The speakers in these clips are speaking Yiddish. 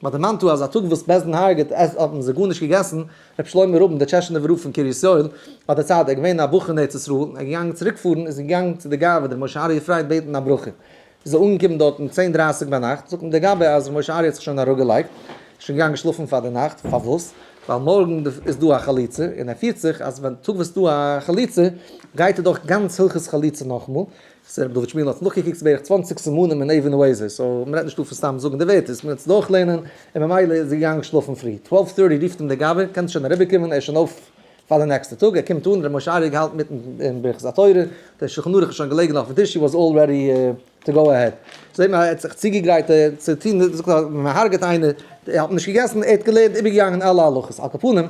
מען האט דערמאנט דא אז א טאג וואס בית דין הרג'עט עס האט מען זיי גארנישט געגעסן, ר' שלמה רובין דער טשעשינעווער רב פון קרית יואל האט דערציילט ער איז געווען א בחור אין ארץ ישראל און ער איז געגאנגען צוריק פארן איז ער געגאנגען צו די גבאי דער משה אריה פריינד בעטן א ברכה איז ער אנגעקומען דארטן צען דרייסיג ביינאכט זאגט אים דער גבאי אז ר' משה אריה האט זיך שוין אראפגעלייגט איז שוין געגאנגען שלאפן פאר די נאכט פארוואס ווייל מארגן איז דא א חליצה און ער פירט זיך אז ווען טאג וואס איז דא א חליצה גייט ער דורך גאנץ הלכות חליצה נאכאמאל ס'ר' דוד שמיל האט נאכגעקוקט ס'בערך צוואנציג סימנים אין אבן העזר, so מ'רעדט נישט דא פון סתם זאגן די ווערטער, ס'מוז עס דורכלערנען, און ממילא איז ער געגאנגען שלאפן פרי. twelve thirty רופט אים דער גבאי, קענסט שוין אריבערקומען, ער איז שוין אויף פאר די נעקסטע טאג, ער קומט אן, ר' משה אריה געהאלטן מיטן אין ברכת התורה, דער שלחן ערוך איז שוין געלעגן אויפן טיש, he was all ready to go ahead. זעט מען ער האט זיך צוגעגרייט צו טון, זאגט ער, מען הרג'עט איינער, ער האט נישט געגעסן, ער האט געלערנט, איבערגעגאנגען אלע הלכות, על כל פנים,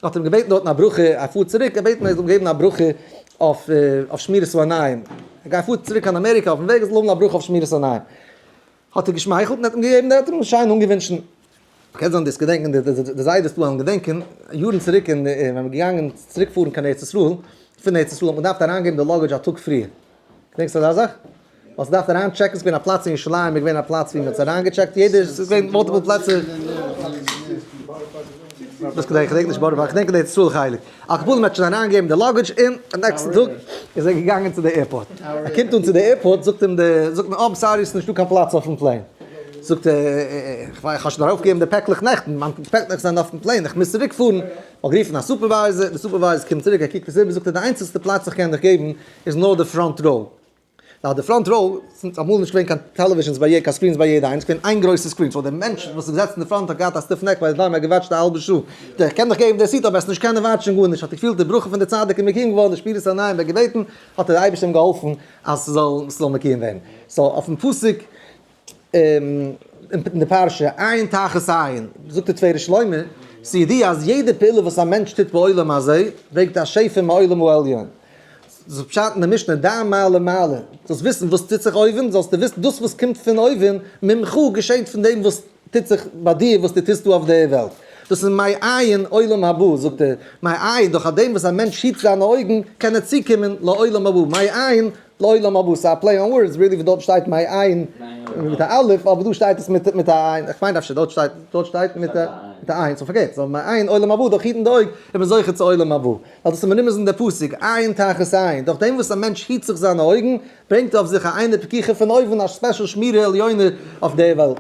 האט אים געבעטן דארטן א ברכה, ער פארט צוריק, ער בעט אים ער זאל אים געבן א ברכה אויף אויף שמירת העיניים, ער גייט פארט צוריק קיין אמעריקא, אויפן וועג ער זאל האבן א ברכה אויף שמירת העיניים, האט ער געשמייכלט און האט אים געגעבן, ער האט אים שיין אנגעווינטשן, קען זיין דאס געדענקען די זיידעס דא וועלן געדענקען, יארן צוריק אין ווען מ'איז געגאנגען צוריק פארן קיין ארץ ישראל, פון ארץ ישראל האט מען געדארפט אריינגעבן די luggage א טאג פריער, געדענקסט אזא זאך? ווייל ס'דארף אריין טשעקן, ס'געווען א פלאץ אין ירושלים איז געווען א פלאץ ווי מ'האט אריין געטשעקט יעדער, ס'איז געווען multiple פלעצער. דאס געדענק איך געדענק נישט בארא פארק, כ'דענק די ארץ ישראל חלק. על כל פנים מ'האט שוין אריין געגעבן די luggage און די נעקסטן טאג איז ער געגאנגען צו די airport. ער קומט אן צו די airport זאגט אים די זאגט מען אה sorry ס'נישטא קיין פלאץ אויפן plane. זאגט ער איך האב שוין ארויף געגעבן די פעקלעך נעכטן, מיין פעקלעך זענען אויפן plane איך מוז צוריק פארן. מ'האט גערופן א supervisor, די supervisor קומט צוריק ער קוקט עס איבער זאגט ער די איינציגסטע פלאץ איך קען דיך געבן איז נאר די front row. נאר די front row, ס'איז אמאל נישט געווען קיין televisions ביי יעדע, קיין screens ביי יעדע איינס, ס'געווען איין גרויסע screen, so דער מענטש וואס איז געזעצן אין די front האט געהאט א stiff neck ביי די time ער האט געוואטשט א האלבע שעה, דער קען דיך געבן די seat אבער וועסט נישט קענען וואטשן גארנישט, האט ער געפילט די ברכה פון די צדיק איז מקוים געווארן, די שמירת עיניים ווערט געבעטן, האט דער אייבערשטער אים געהאלפן אז ס'זאל ס'זאל מקוים ווערן. so אויפן פסוק אין די פרשה, עין תחת עין, זאגט די תפארת שלמה, ס'איז ידוע אז יעדע פעולה וואס א מענטש טוט בעולם הזה, ברענגט א שפע מעולם העליון. זאגט פשט אין די משנה, דע מה למעלה, זאלסט וויסן וואס טוט זיך אויבן, זאלסטו וויסן דאס וואס קומט פון אויבן, ממך געשענט פון דעם וואס טוט זיך ביי דיר, וואס דו טוסט דא אויף דער וועלט. דאס איז מעין עולם הבא, זאגט ער, מעין, דורך דעם וואס א מענטש היט זיינע אויגן, קען ער צוקומען לעולם הבא, מעין לעולם הבא, ס'איז א play on words, really וואס דארט שטייט מעין מיט א אלף, אבער דא שטייט עס מיט א עין, איך מיין אפשר דארט שטייט, דארט שטייט מיט א עין, so פארקערט, so מעין עולם הבא, דורך היטן די אויג איז מען זוכה צו עולם הבא. ווייל דאס איז מרומז אין די פסוק, עין תחת עין, דורך דעם וואס א מענטש היט זיך זיינע אויגן, ברענגט ער אויף זיך א עינא פקיחא פון אויבן, א special שמירה עליונה אויף דער וועלט.